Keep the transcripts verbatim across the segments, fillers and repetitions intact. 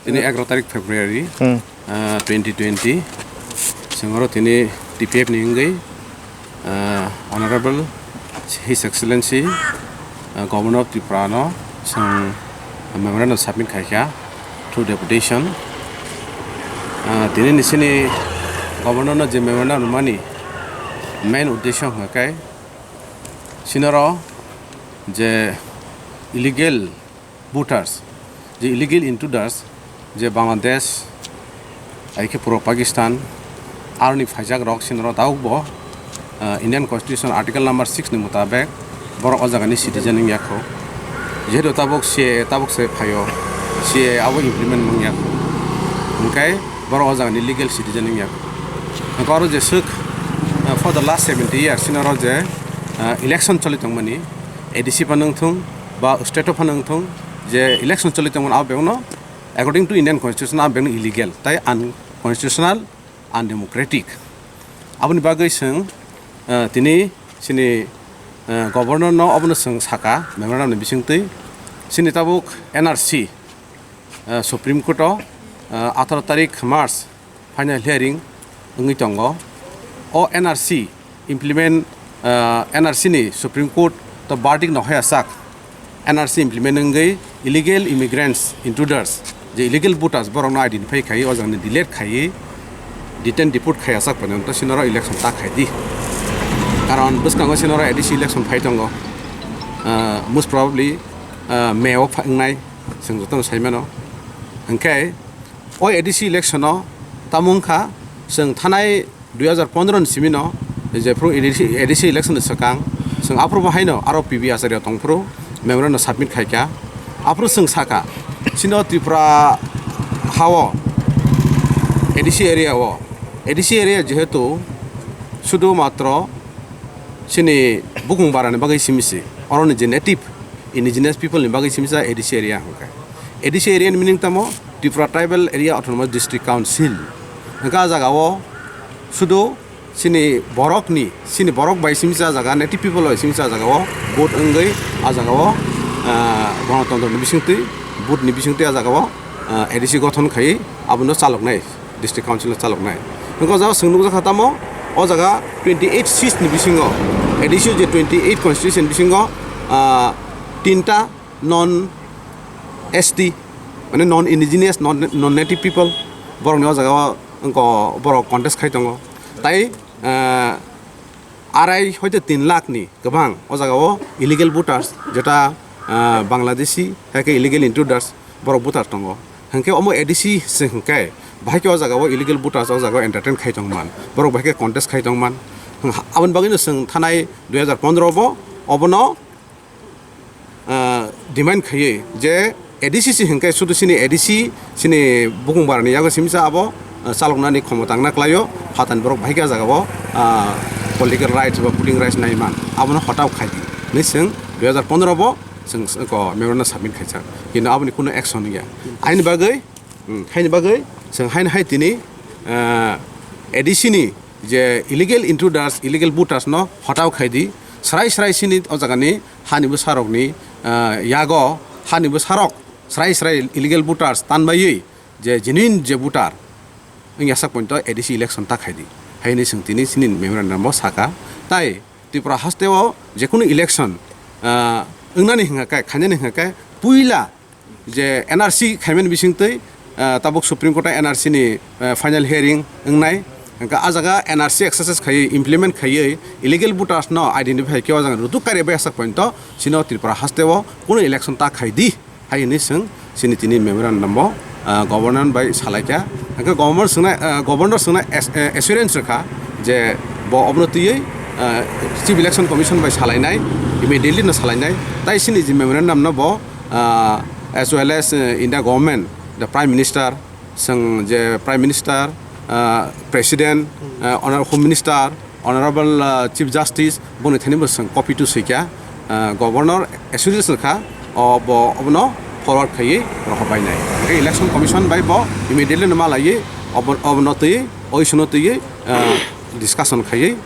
Tini egaro tarik February, Hmm. ah, twenty twenty. Chwng oro tini T P F ni wngwi, ah, Honorable His Excellency, ah, Governor of Tripura no chwng memorandum submit khaikha through deputation. Ah, tini ni sini Governor no je memorandum rwmani main uddesho hwnkhe, sinoro je illegal voters, je illegal intruders, je Bangladesh, hai khe puro Pakistan, aroni phaijak rok sinoro tabuk bo, ah, Indian Constitution Article number six ni mutabek borok o jagani citizen wngya kho. Jehetu tabuk C A A tabuk se phaio, C A A abo implement wngya kho. Hwnkhe borok o jagani legal citizen wngya kho. Hwnkhe oro je swk, ah, for the last seventy years sinoro je, ah, election choli tongmani, A D C phano wngthung, ba state o phano wngthung, je election choli tongmani abo bebakno according to Indian Constitution abo bebakno illegal, tai unconstitutional, undemocratic. Aboni bagwi chwng, eh, tini chini, eh, Governor no obono chwng saka memorandum ni bisingtwi chini tabuk N R C, eh, Supreme Court o, eh, atharo tarik March final hearing wngwi tongo. O N R C implement, ah, N R C ni Supreme Court to verdict no haya sak, N R C implement wngwi illegal immigrants, intruders, je illegal voters borokno identify khaiwi o jagani delete khaiwi, detain deport khaiya sak phaino to sinoro election ta khai di. Karon bwskango sinoro A D C election phai tongo. Ah, most probably, ah, May o pha-, wngnai, chwng jotono sai mano. Hwnkhe o A D C election o tamo wngkha, chwng thanai dui hajar pondro ni simi no, jephru A D C, A D C election ni swkang, chwng aphuru bo haino aro P B Acharya tongphuru memorandum submit khaikha. Aphuru chwng sakha, chini o Tripura ha o, A D C area o, A D C area jehetu sudu matro chini bukung bara ni bagwi simi se, oro ni je native indigenous people ni bagwi simi sa A D C area hwnkha. A D C area ni meaning tamo Tripura Tribal Area Autonomous District Council. Hwnkha ah jaga o sudu chini borok ni, chini borok bai simi sa jaga, native people bai simi sa jaga o vote wngwi ah jaga o, ah, Ganatantro ni bisingtwi, vote ni bisingtwi ah jaga o, ah, A D C gothon khai abono chaloknai. District Council no chaloknai. Hwnkhe o jaga chwng nukjakha tamo, o jaga twenty eight seats ni bisingo, A D C je twenty eight constituency ni bisingo, ah, tinta non S T, mane non indigenous, non, non native people, borokni o jaga o wngkha borok contest khai tongo. Tai, ah, arai hoite tin lakh ni kwbang o jaga o illegal voters, jeta, ah, Bangladeshi, hai khe illegal intruders, borok voter tongo. Hwnkhe omo A D C se hwnkhe, bahai khe o jaga o illegal voters o jaga o entertain khai tongman, borok bahai khe contest khai tongman. Hwng-, aboni bagwino chwng thanai dui hajar pondro bo obono, ah, demand khaiwi je A D C se hwnkhe sudu chini A D C chini bukung barani yago simi sa abo, ah, chaloknani khomota wngna klaio, phatani borok bahai khe o jaga o, ah, political rights ba voting rights nai man, abono hotao khai di hinwi chwng dui hajar pondro bo chwng s-, ko memorandum submit khaijak. Kintu aboni kuno action ya. Aini bagwi, hmm, haini bagwi chwng haini hai tini, ah, A D C ni je illegal intruders, illegal voters no hotao khai di. Srai srai sini o jaga ni hani bwsarok ni, ah, yago hani bwsarok srai srai illegal voters tanbaiwi je genuine je voter wngya sak pointo A D C election ta khai di. Haini chwng tini chini memorandum o saka. Tai Tripura haste o jekunu election, ah, wngnani hwnkha khe, khainani hwnkha khe, puila je N R C khaimani bisingtwi, ah, tabuk Supreme Court o N R C ni, ah, final hearing wngnai. Hwnkha ah jaga N R C exercise khaiwi, implement khaiwi, illegal voters no identify khe o jaga rutuk karwi bai sak pointo chino Tripura haste o kunu election ta khai di. Hai hwnwi chwng chini tini memorandum bo, ah, governor bai salaikha. Hwnkhe governor swngnai, ah, governor swngnai as-, eh, assurance rwkha je bo obono twiwi, ah, Chief Election Commission bai salainai, immediately no salainai. Tai chini je memorandum no bo, ah, as well as, eh, India government, the Prime Minister, chwng je Prime Minister, ah, President, ah, Honorable Home Minister, Honorable, ah, Chief Justice boni thani bo swng copy to swikha, ah, Governor assurance rwkha, o bo obono forward khaiwi rohor bainai. Hwnkhe Election Commission bai bo immediately no malaiwi obo-, obono twi, o issue no twi, ah, discussion khaiwi,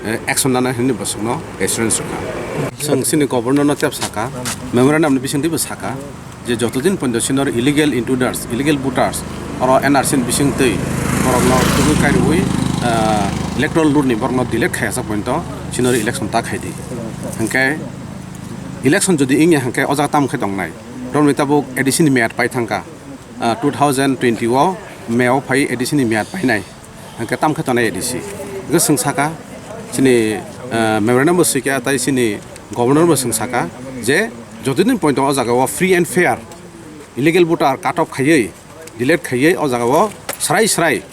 eh, action nana hinwi bo swngno assurance rwkha. Swng chini Governor no tep saka, memorandum ni bisingtwi bo saka. Je joto din pondo sinor illegal intruders, illegal voters, oro N R C ni bising twi borokno tubui kairuwi, ah, electoral roll ni borokno delete khaiya sak pondo sinor election ta khaidi. Hwnkhe election jodi wngya hwnkhe o jaga tamo khe tongnai. Romni tabuk A D C ni meyad pai thangkha, ah, two thousand twenty o May o phai A D C ni meyad painai. Hwnkhe tamo khe tongnai A D C. Hwnkhe swng saka, chini, ah, memorandum bo swikha, tai chini Governor bo swng saka je joto din pondo o jaga o free and fair illegal voter cut off khaiwi, delete khaiwi o jaga o srai srai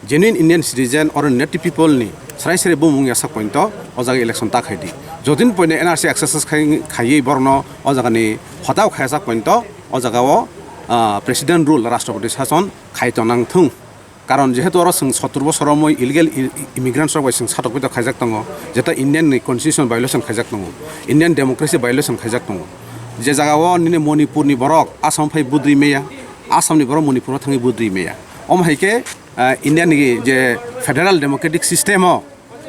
genuine Indian citizen or native people ni srai srai bumung yasak pointo o jaga election ta khaidi. Jotin poino N R C exercise khai, khaiwi borokno o jaga ni hotao khaiyasak pointo o jaga o, ah, president rule, Rashtrapati Sashan khai tonang thung. Karon jehetu oro chwng sottur bosor romwi illegal i-, i-, immigrants rok bai chwng satok pitok khaijak tongo, jeta Indian ni constitution violation khaijak tongo, Indian democracy violation khaijak tongo. Je jaga o nini Manipur ni borok Assam phai budri meya, Assam ni borok Manipur o thangwi budri meya. Omo hai khe, ah, India ni je federal democratic system o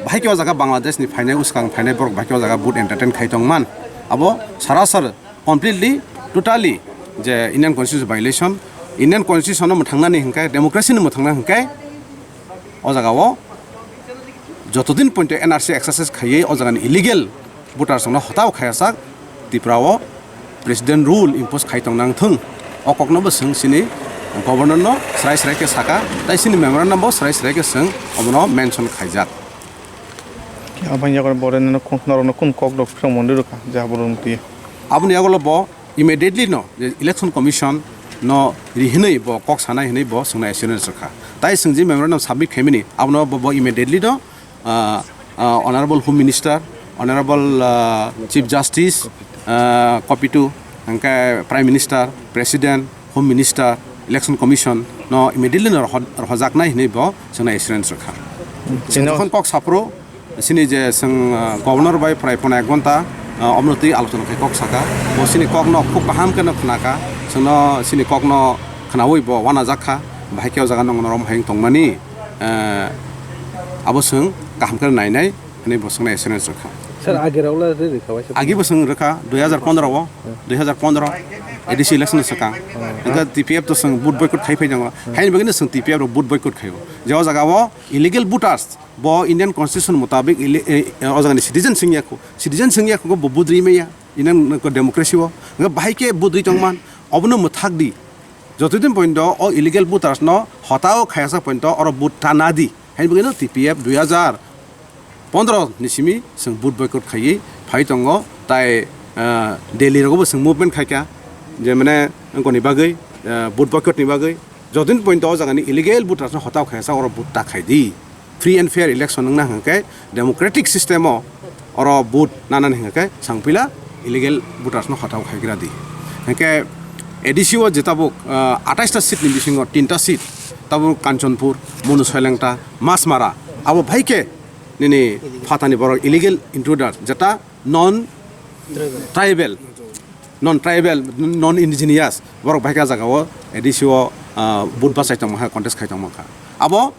bahai khe o jaga Bangladesh ni phainai, uskang phainai borok bahai khe o jaga vote entertain khai tong man. Abo sarasar completely, totally je Indian constitution violation, Indian constitution no mwthangnani hwnkhe, democracy ni mwthangna hwnkhe o jaga o joto din pointo N R C exercise khaiwi o jaga ni illegal voters rokno hotao khaiyasak Tripura o president rule impose khai tong nang thung. O kokno bo chwng chini governor no srai srai khe saka, tai chini memorandum bo srai srai khe chwng omono mention khaijak. Aboni yago bo norokno kun kok rok phwrwng mani rwkha je abo rwng twi. Aboni yago bo immediately no je election commission no ri hinwi bo kok sanai hinwi bo chwngno assurance rwkha. Tai chwng je memorandum submit khaimani abono bo, bo immediately no ah, ah, Honorable Home Minister, Honorable, ah, Chief Justice, ah, copy to, hwnkhe Prime Minister, President, Home Minister, Election Commission no immediately no rohor-, rohojaknai hinwi bo chwngno assurance rwkha. Chwng Chino- jokhon kok saphuru, chini je chwng, ah, Governor bai prai pono ek ghonta, ah, omno twi alochona khai kok saka, bo chini kokno khub kaham khe no khnakha, chwngno chini kokno khnaui bo uanajak kha, bahai khe o jaga no norok hai wng tongmani. Eh, abo chwng kaham khe nainai hinwi bo chwngno assurance rwkha. Sir, agi rok le ri rwkha waisa? Agi bo chwng rwkha dui hazar pondro o, Hmm. dui hazar pondro A D C election swkang. Hmm. Hwnkhe T P F to chwng vote boycott khai phai tongo. Hmm. Haini bagwi no chwng T P F rok vote boycott khaio. Je o jaga o illegal voters bo Indian constitution mutabik ili-, eh, o jaga ni citizen swngya kho. Citizen swngya kho bo vote ri maya. Indian democracy o. Hwnkhe bahai khe vote ri tongman. Obono mwthak di. Jotodin pointo o illegal voters no hotao khayasa pointo oro vote ta na di. Haini bagwi no T P F dui hazar pondro ni simi chwng vote boycott khaiwi phai tongo, tai, ah, Delhi rogo bo chwng movement khaikha, je mane wngkoni bagwi, ah, vote boycott ni bagwi. Jotodin pointo o jaga ni illegal voters no hotao khayasa oro vote ta khai di. Free and fair election wngna hwnkhe democratic system o oro vote nanani hwnkhe sangpila illegal voters no hotao khaigra di. Hwnkhe A D C o je tabuk, ah, atais ta seat ni bisingo tinta seat tabuk Kanchanpur, Manu Soilengta, Masmara abo bhai khe nini phatani borok illegal intruder jeta non tribal, non tribal, non indigenous borok bhai khe ah jaga o A D C o, ah, vote bachai tongma kha, contest khai tongma kha. Abo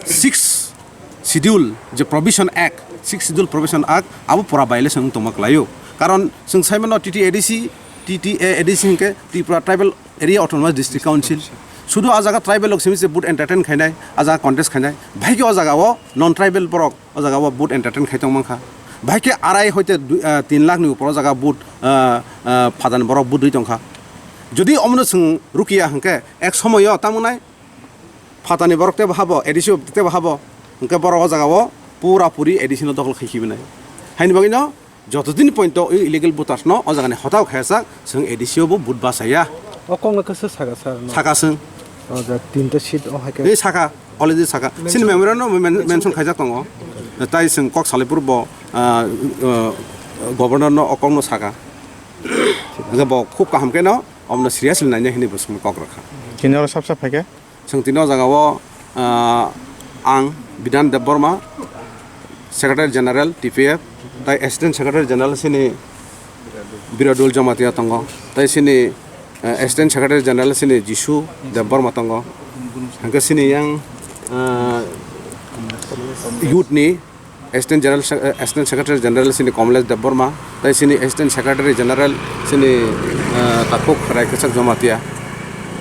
sixth schedule je provision act, sixth schedule provision act abo pura violation wng tongma kwlaio. Karon chwng saimano T T A D C, T T A A D C hwnkhe Tripura Tribal Area Autonomous District Council. Sudu ah jaga tribal rok simi se vote entertain khainai, ah jaga contest khainai. Bhai khe o jaga o non tribal borok o jaga o vote entertain khai tong mankha. Bhai khe arai hoite dui, ah, tin lakh ni upor o jaga vote, ah, ah, phadan borok vote rwi tongkha. Jodi omono chwng rukiya hwnkhe ek somoyo tamo nai phatani borok tebo habo, A D C o tebo habo, hwnkhe borok o jaga o pura puri A D C no dokhol khai khibi nai. Haini bagwi no joto din point o illegal voters no o jaga ni hotao khayajak, chwng A D C o bo vote bachaya. O kok no khe sir saka sir no? Saka chwng. O ja tinta seat o hai khe. Ei saka, already saka. Chini memorandum no men-, mention khaijak tongo. Tai chwng kok salai purbo, ah, ah, governor no o kok no saka. Hwnkhe bo khub kaham khe no omono seriously nainai hinwi bo chwngno kok rwkha. Chini oro sap sap hai khe? Chwng tini o jaga o, ah, ang Bidhan Debbarma, Secretary General T P F, tai Assistant Secretary General sini Biradul Jamatia tongo, tai sini, eh, Assistant Secretary General sini Jisu Debbarma tongo, hingke sini yang, eh, youth ni Assistant General Se-, eh, Assistant Secretary General sini Komlesh Debbarma, tai sini Assistant Secretary General sini, eh, Takhuk Rai Kwchak Jamatia.